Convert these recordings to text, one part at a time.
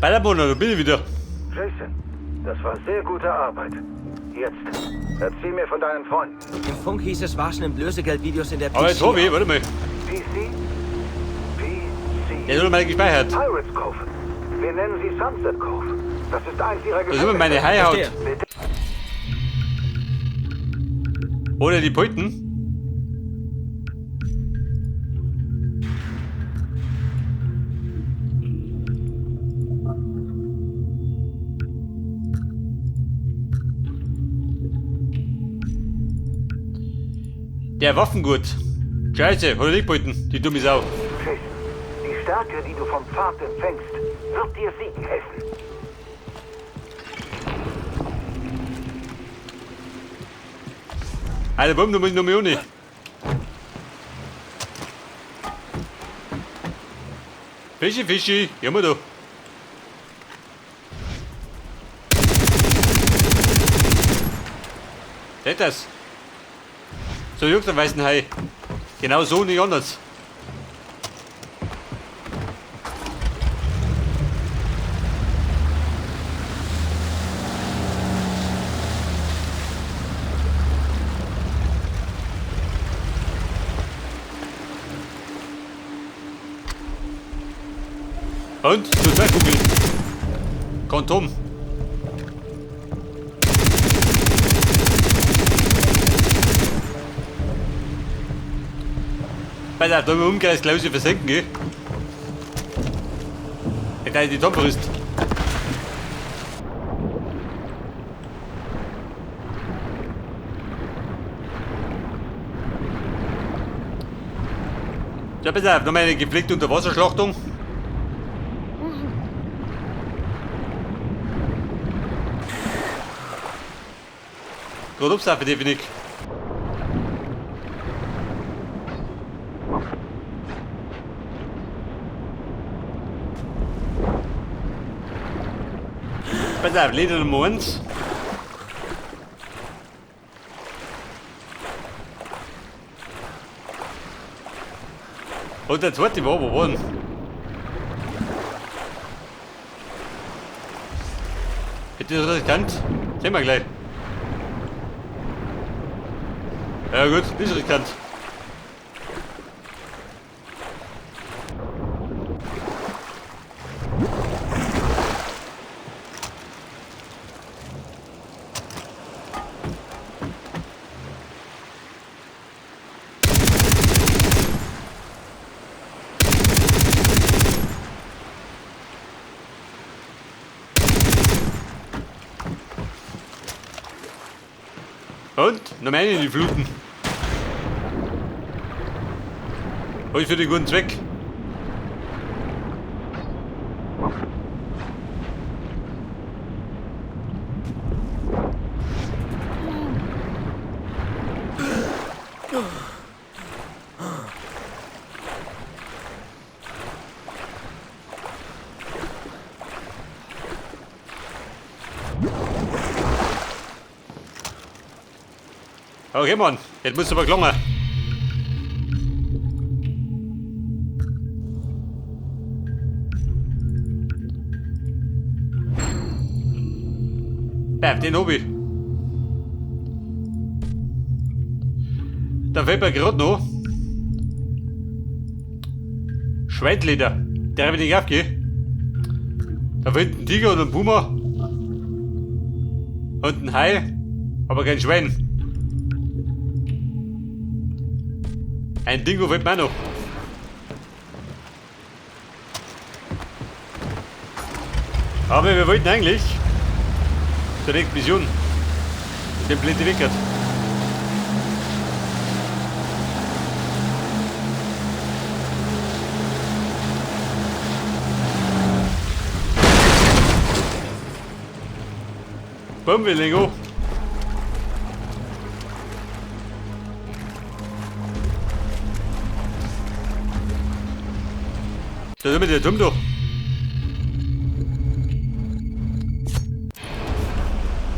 Ballermann, da bin ich wieder. Jason, das war sehr gute Arbeit. Jetzt, erzähl mir von deinen Freunden. Im Funk hieß es, Vaas nimmt Lösegeldvideos in der PC Aber jetzt hab ich, auf. warte mal. PC? PC. Der hat mal gespeichert. Pirates Cove. Wir nennen sie Sunset Cove. Das ist eins ihrer Das ist immer meine Haihaut. Verstehe. Bitte. Oder die Pulten. Der Waffengurt. Scheiße, hat er nicht behalten, die dumme Sau. Jason, die Stärke, die du vom Pfad empfängst, wird dir siegen helfen. Alter, warum, da muss ich noch mehr ohne. Fischi, Fischi, immer da. Seht das? So juckt der weißen Hai. Genau so, nicht anders. Und? Zu zwei Kugeln. Kondom. Pass auf, da im Umkreis glaube ich versenken, gell? Der kleine die Tom frisst. Ja, pass auf, nochmal eine gepflegte Unterwasserschlachtung. Gerade absaufen darf ich nicht. Pass auf, Leder Nummer 1. Und der zweite war, wo war denn? Hätte ich das erkannt? Sehen wir gleich. Ja gut, ist riskant. Und? Noch mehr in die Fluten. Alles für den guten Zweck. Okay, Mann, jetzt musst du aber gelungen. Ja, den hab ich. Da fällt mir gerade noch. Schweinleder. Der hab ich nicht aufgegeben. Da fehlt ein Tiger und ein Puma. Und ein Hai. Aber kein Schwein. Ein Dingo fehlt mir auch noch. Aber wir wollten eigentlich zur nächsten Mission. Mit dem blinden Wickert. Bumm, wir legen an. Da sind wir der dumm doch.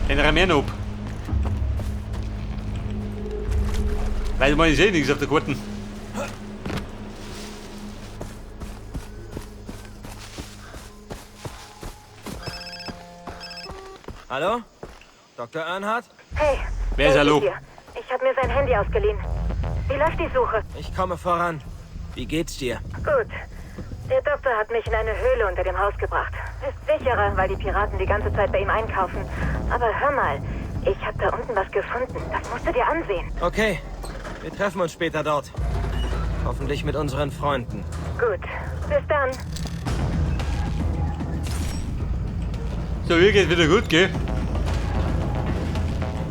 Den Ramen ab. Weil man ich sehe nichts auf der Karten. Hallo? Dr. Earnhardt? Hey. Wer ist Daisy hallo? Hier. Ich habe mir sein Handy ausgeliehen. Wie läuft die Suche? Ich komme voran. Wie geht's dir? Gut. Der Doktor hat mich in eine Höhle unter dem Haus gebracht. Ist sicherer, weil die Piraten die ganze Zeit bei ihm einkaufen. Aber hör mal, ich habe da unten was gefunden. Das musst du dir ansehen. Okay. Wir treffen uns später dort. Hoffentlich mit unseren Freunden. Gut. Bis dann. So, mir geht's wieder gut, gell?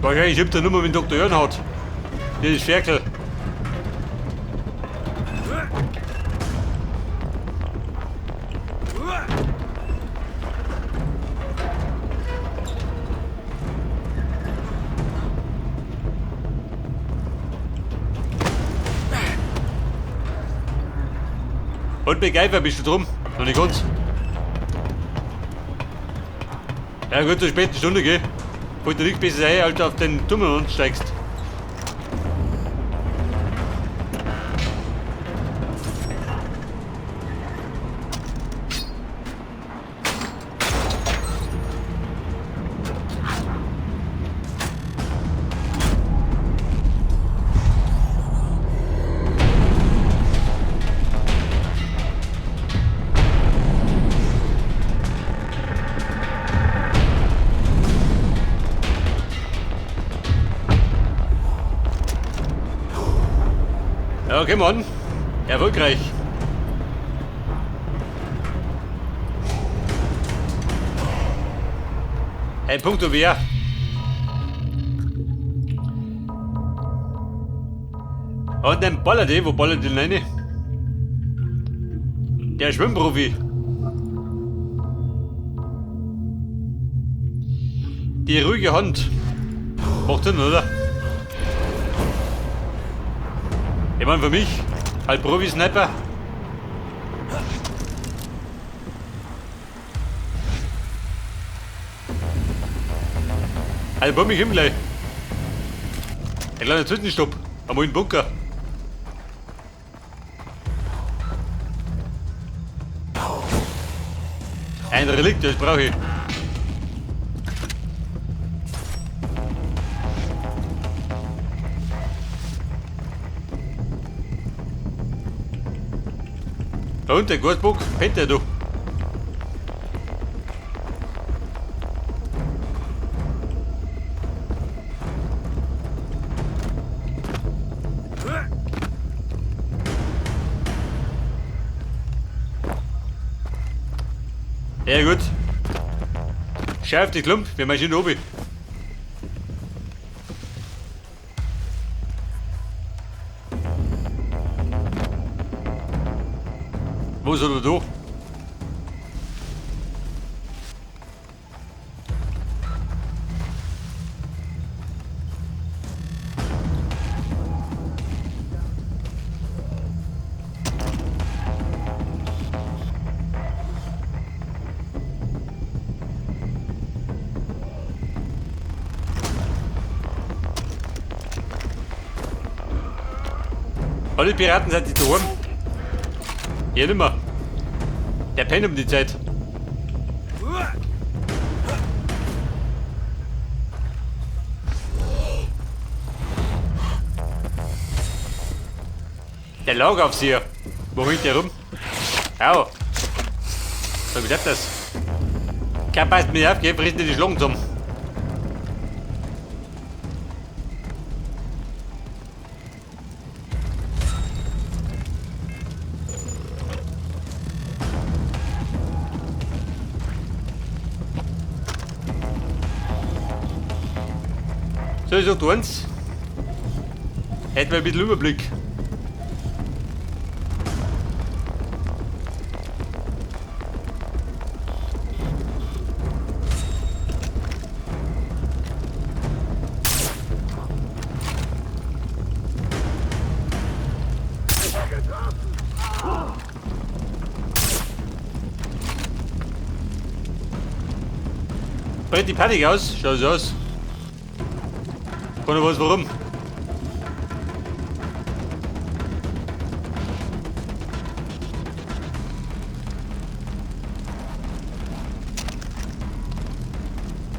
Wahrscheinlich stimmt der Nummer mit Dr. Earnhardt. Dieses Ferkel. Und MacGyver bist du drum? Noch nicht ganz. Ja gut, zur späten Stunde, gell? Wollte nichts besser sein, als du auf den Tunnel steigst. Ja, okay, Mann. Erfolgreich. Ein Punkt wer? Und dann ballert die, wo ballert die rein? Der Schwimmprofi. Die ruhige Hand. Macht Sinn, oder? Ich meine, für mich, halt Profi-Sniper. Also, bumm ich hin gleich. Ein kleiner Zwischenstopp am alten Bunker. Ein Relikt, das brauche ich. Da unten, der Gurtbock, pennt der du. Ja gut. Schau auf die Klump, wir marschieren oben. Wo ist er da? Alle Piraten sind die daheim. Ja, nimmer. Der pennt um die Zeit. Der Lagaufseher. Wo hängt der rum? Au. So, wie bleibt das? Kein passt mir auf, gell? Frisst nicht die Schlangen zusammen. So, ich sag eins. Hätten wir ein bisschen Überblick. Brennt die Panik aus? Schaut so aus. Keiner weiß warum.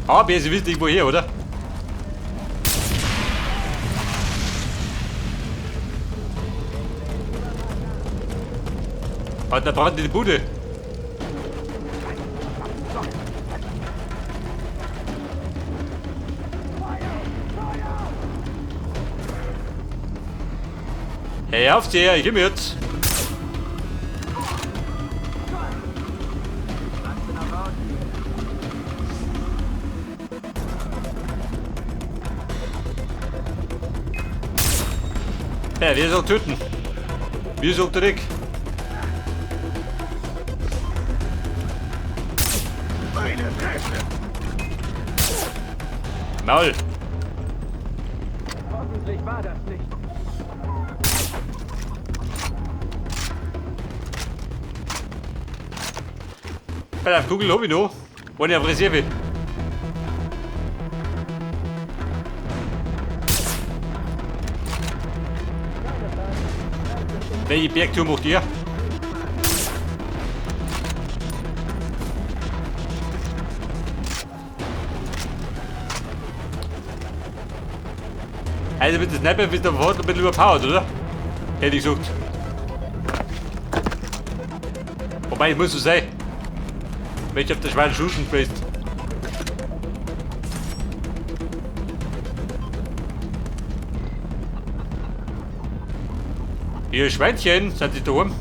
Aber Sie wissen nicht woher, oder? Hat der Brand in die Bude. Hey, auf dir, ich komm jetzt. Ja, wir sollen töten. Wir sollen zurück. Maul. Hoffentlich war das nicht. Bei der Kugel hab ich noch. Eine auf Reserve. Welche Bergtour macht ihr? Also mit dem Sniper bist du ein bisschen überpowered, oder? Hätte ich gesagt. Wobei, ich muss so sein. Wenn ich auf der Schweine schießen bist. Ihr Schweinchen, sind die daheim?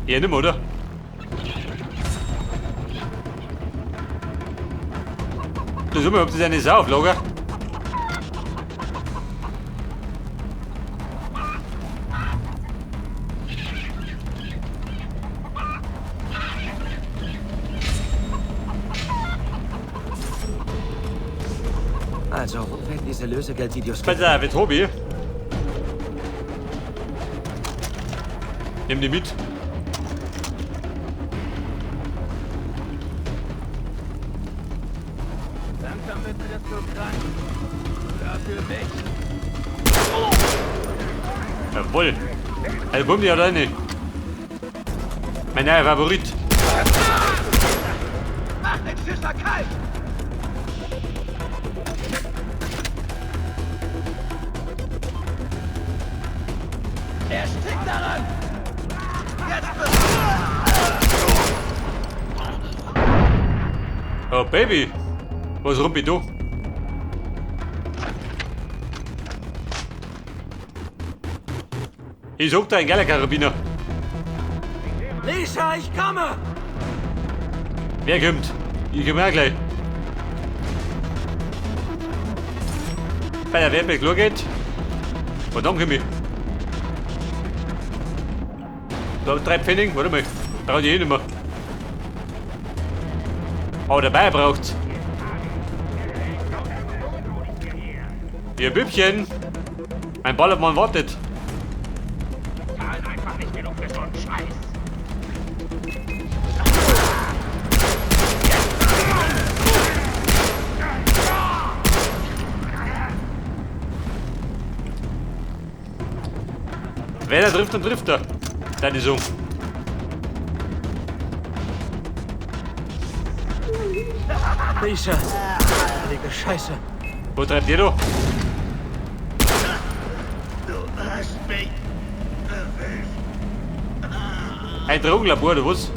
Eher nicht mehr, oder? Das immer, ob das eine Sau auf Lager? Also, wo werden diese Lösegeldvideos Pass auf, jetzt hab ich. Nimm die mit. Langsam wird mir das zu krank. Dafür mich. Jawohl. Also bumm die alleine. Mein neuer Favorit. Mach den Schisser kalt! Er stickt daran! Jetzt Oh Baby. Was rumpi du? Ich such da einen geiler Karabiner. Lisa, ich komme! Wer kommt? Ich komme auch gleich. Bei der Werbe klar geht. Und dann komm ich. Da hab ich 3 Pfennig, warte mal. Brauch ich eh nicht mehr. Aber dabei braucht's. Ihr Bübchen. Mein Ballermann wartet. Zahlen einfach nicht genug für so einen Scheiß. Wenn er trifft, dann trifft er. Deine Sohn. Lisa, heilige Scheiße. Wo treibt ihr da? Du hast mich erwischt. Ein Drogenlabor, oder was?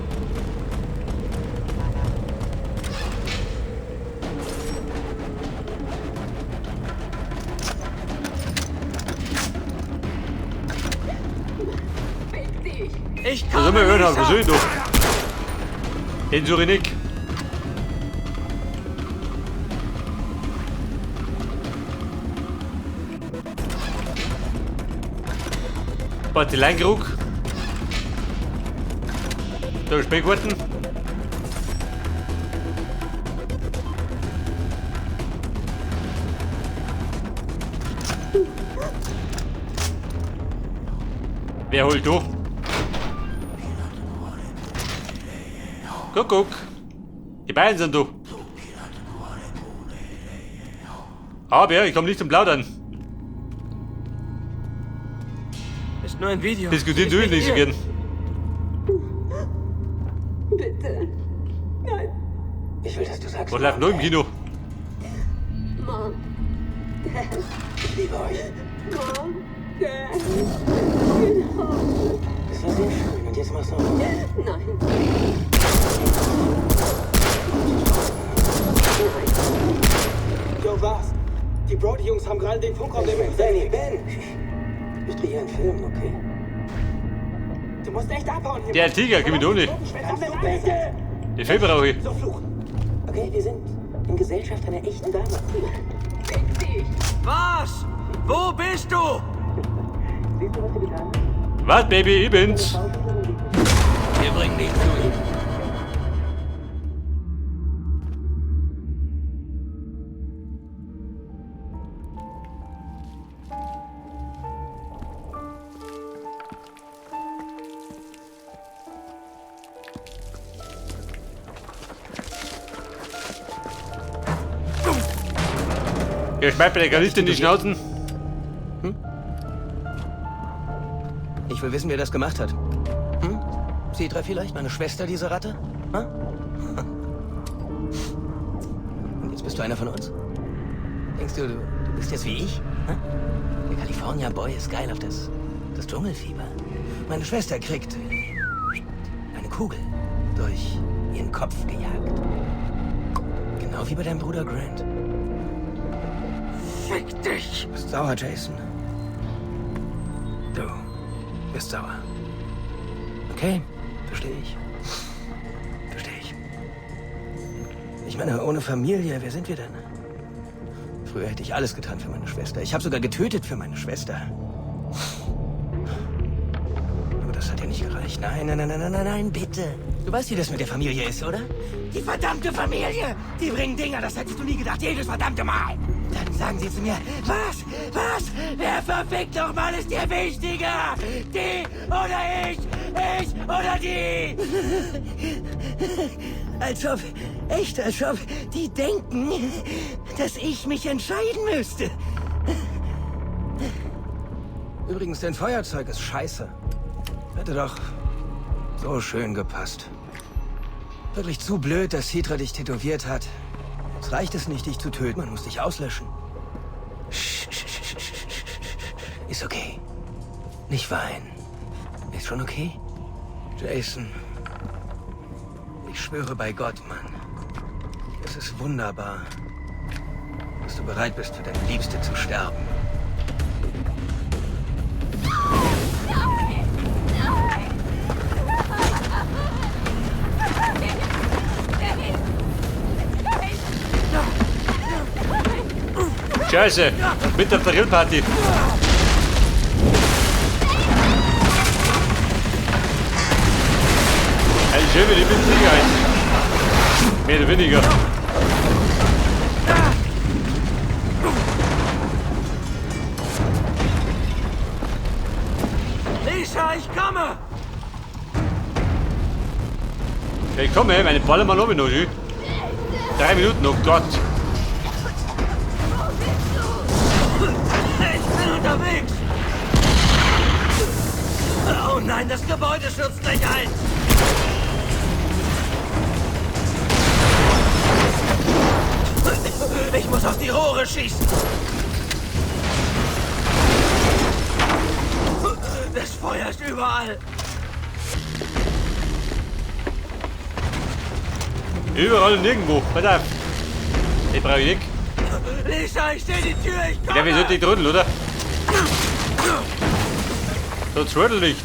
Ich Da sind komme, wir hören, was soll ich da? Den suche ich nicht. Warte, Leinkrug. Da Speckwarten. Wer holt du? Kuckuck. Die beiden sind du. Aber ja, ich komm nicht zum Plaudern. Ist nur ein Video. Diskutieren du nicht so gern. Bitte. Nein. Ich will, dass du sagst. Was läuft noch im Kino? Mom. Dad. Ich liebe euch. Mom. Dad. Das war sehr schön. Und jetzt machst du noch. Nein. Yo, was? Die Brody-Jungs haben gerade den Funkraum der Danny, Ben! Ich drehe hier einen Film, okay? Du musst echt abhauen hier. Der Tiger, gib mir doch nicht. Den Film brauche ich. So fluchen. Okay, wir sind in Gesellschaft einer echten Dame. Fick dich. Was? Wo bist du? Siehst du, was du getan hast? Was, Baby? Ich bin's. Wir bringen dich zu ihm. Ja, schmeiß mir der Granit in die Schnauzen. Hm? Ich will wissen, wer das gemacht hat. Hm? Citra vielleicht? Meine Schwester, diese Ratte? Hm? Und jetzt bist du einer von uns? Denkst du, du bist jetzt wie ich? Hm? Der California Boy ist geil auf das Dschungelfieber. Meine Schwester kriegt eine Kugel durch ihren Kopf gejagt. Genau wie bei deinem Bruder Grant. Fick dich! Du bist sauer, Jason. Du bist sauer. Okay, verstehe ich. Verstehe ich. Ich meine, ohne Familie, wer sind wir denn? Früher hätte ich alles getan für meine Schwester. Ich habe sogar getötet für meine Schwester. Aber das hat ja nicht gereicht. Nein, nein, nein, nein, nein, nein, bitte. Du weißt, wie das mit der Familie ist, oder? Die verdammte Familie! Die bringen Dinger, das hättest du nie gedacht. Jedes verdammte Mal! Dann sagen sie zu mir, was? Was? Wer verfickt doch mal ist dir wichtiger? Die oder ich? Ich oder die? Als ob, echt, als ob die denken, dass ich mich entscheiden müsste. Übrigens, dein Feuerzeug ist scheiße. Hätte doch so schön gepasst. Wirklich zu blöd, dass Citra dich tätowiert hat. Jetzt reicht es nicht, dich zu töten. Man muss dich auslöschen. Ist okay. Nicht weinen. Ist schon okay? Jason. Ich schwöre bei Gott, Mann. Es ist wunderbar, dass du bereit bist, für deine Liebste zu sterben. Nein! Nein! Nein! Scheiße! Mit auf der Grillparty! Hey, schön, ich bin Sicherheit. Mehr oder weniger. Lisa, ich komme! Ich komme, meine Balle mal oben noch. 3 Minuten, oh Gott! Ich bin unterwegs! Oh nein, das Gebäude stürzt gleich ein! Ich muss auf die Rohre schießen! Das Feuer ist überall! Überall und nirgendwo. Pass auf! Ich brauche nicht. Lisa, ich sehe die Tür, ich komme! Ja, wir sollten nicht rütteln, oder? Sonst rüttel nicht.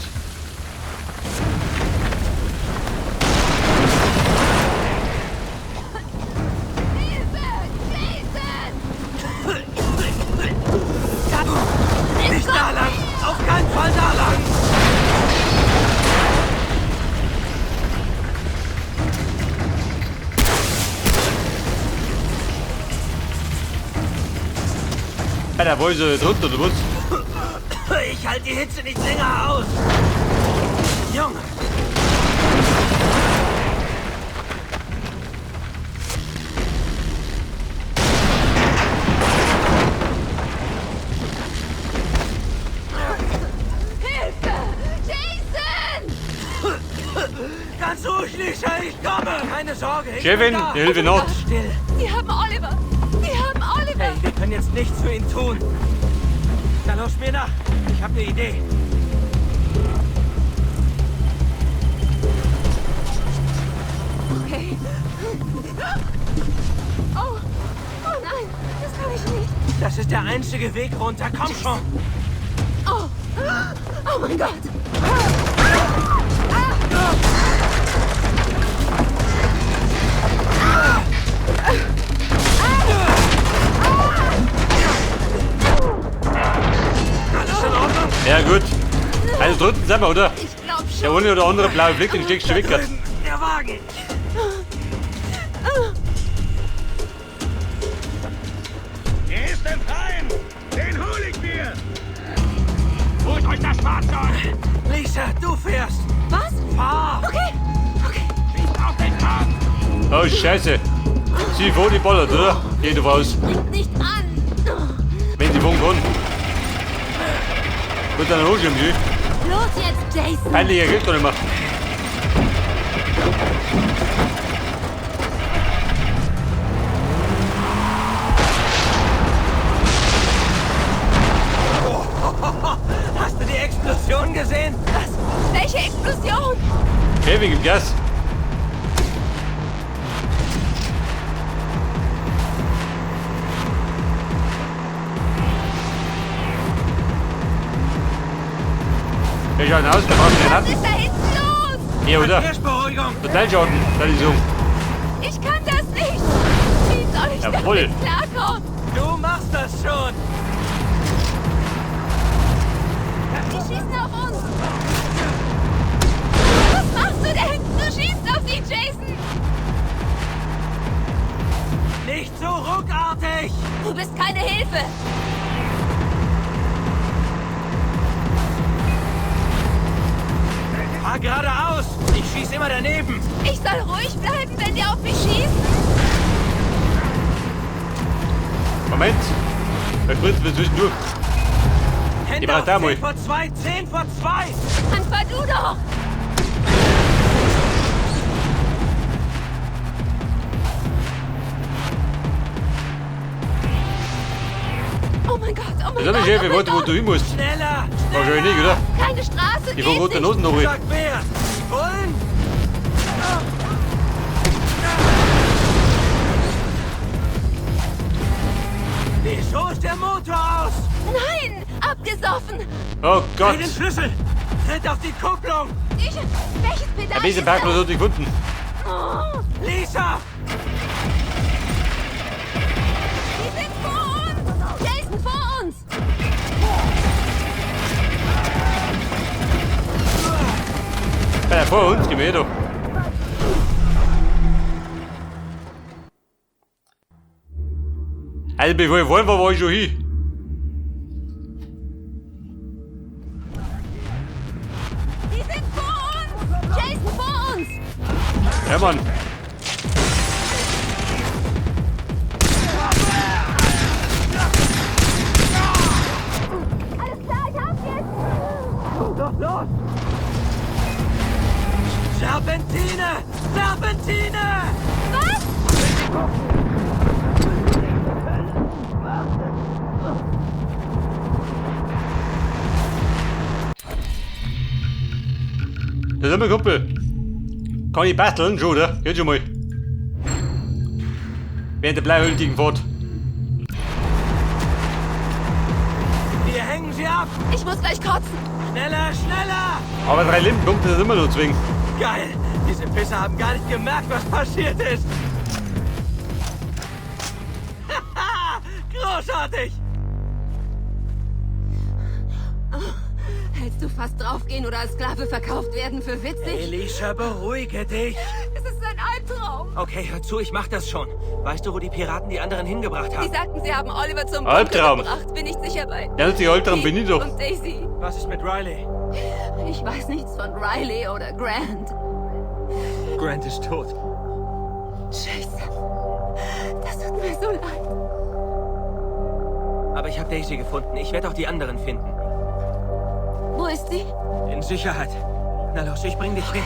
Hilfe! Jason! Nicht da lang! Auf keinen Fall da lang! Alter, wo ist er jetzt runter, oder was? Ich halte die Hitze nicht länger aus! Junge! Hilfe! Jason! Ganz ruhig, Lisa, ich komme! Keine Sorge, ich Kevin, bin da. die Hilfe not. Still. Die haben Oliver. Die haben Oliver. Hey, wir können jetzt nichts für ihn tun. Na los, mir nach. Ich habe eine Idee. Okay. Oh. Oh nein, das kann ich nicht. Das ist der einzige Weg runter. Komm schon. Oh. Oh mein Gott. Alles in Ordnung? Ja, gut. Also drunten sind wir, oder? Ich glaub schon. Der eine oder andere blaue Fleck, den steckst du weg. Da drüben, der Wagen. Er ist im Freien! Den hol ich mir! Holt euch das Fahrzeug! Lisa, du fährst. Was? Fahr. Okay. Okay. Schießt auf den Tank! Oh, Scheiße. Sie vor die ballert, oder? Jedenfalls. Springt nicht an. Wenn sie fahren kann. Wird dann hochschirm, gell? Los jetzt, Jason. Peinlicher geht doch nicht mehr. Hast du die Explosion gesehen? Was? Welche Explosion? Kevin, gib Gas. Wie schaut denn aus? Da brauchst du den Was Ratten. ist da hinten los? Hier, oder? Verkehrsberuhigung. Totalschaden, das ist so. Ich kann das nicht. Wie soll ich Jawohl. damit klarkommen? Du machst das schon. Die schießen auf uns. Was machst du denn? Du schießt auf die, Jason. Nicht so ruckartig. Du bist keine Hilfe. Fahr geradeaus. Ich schieß immer daneben. Ich soll ruhig bleiben, wenn die auf mich schießen. Moment. Da spritzen wir zwischendurch. Hände brauch auf da mal. 10 vor 2, 10 vor 2. Dann fahr du doch. Oh mein Gott, oh mein Das Gott, ist Chef, oh ich mein warte, wo Gott. du hin musst. Schneller. Wahrscheinlich nicht, oder? Keine Straße, Die geht fahren rote nicht. Noten noch. Sag wer? Die Bullen? Wieso ist der Motor aus? Nein, abgesoffen. Oh Gott. Dreh den Schlüssel. Tritt auf die Kupplung. Ich, welches Pedal Ein bisschen ist Parkplatz das? hat ich gefunden. Oh, Lisa! die sind vor uns. Jason, vor uns. Ja, vor uns, geh mir doch. Also bevor ich wollen war, war ich schon hin. Die sind vor uns. Jason, vor uns. Ja, Mann. Alles klar, ich hab's jetzt. Doch los! Serpentine! Serpentine! Was? Das ist mein Kumpel. Kann ich basteln? Schon, oder? Geht schon mal. Während der bleihültigen Fahrt. Wir hängen sie ab! Ich muss gleich kotzen. Schneller, schneller! Aber 3 Limpenpunkte sind immer noch zwingen. Geil! Diese Pisser haben gar nicht gemerkt, was passiert ist! Großartig! Hältst du fast draufgehen oder als Sklave verkauft werden für witzig? Elisa, beruhige dich! Es ist ein Albtraum. Okay, hör zu, ich mach das schon. Weißt du, wo die Piraten die anderen hingebracht haben? Sie sagten, sie haben Oliver zum Bunker Albtraum. gebracht. Bin nicht sicher bei. Ja, das ist Albtraum bin ich doch. Und Daisy. Was ist mit Riley? Ich weiß nichts von Riley oder Grant. Grant ist tot. Scheiße. Das tut mir so leid. Aber ich habe Daisy gefunden. Ich werde auch die anderen finden. Wo ist sie? In Sicherheit. Na los, ich bring dich hin.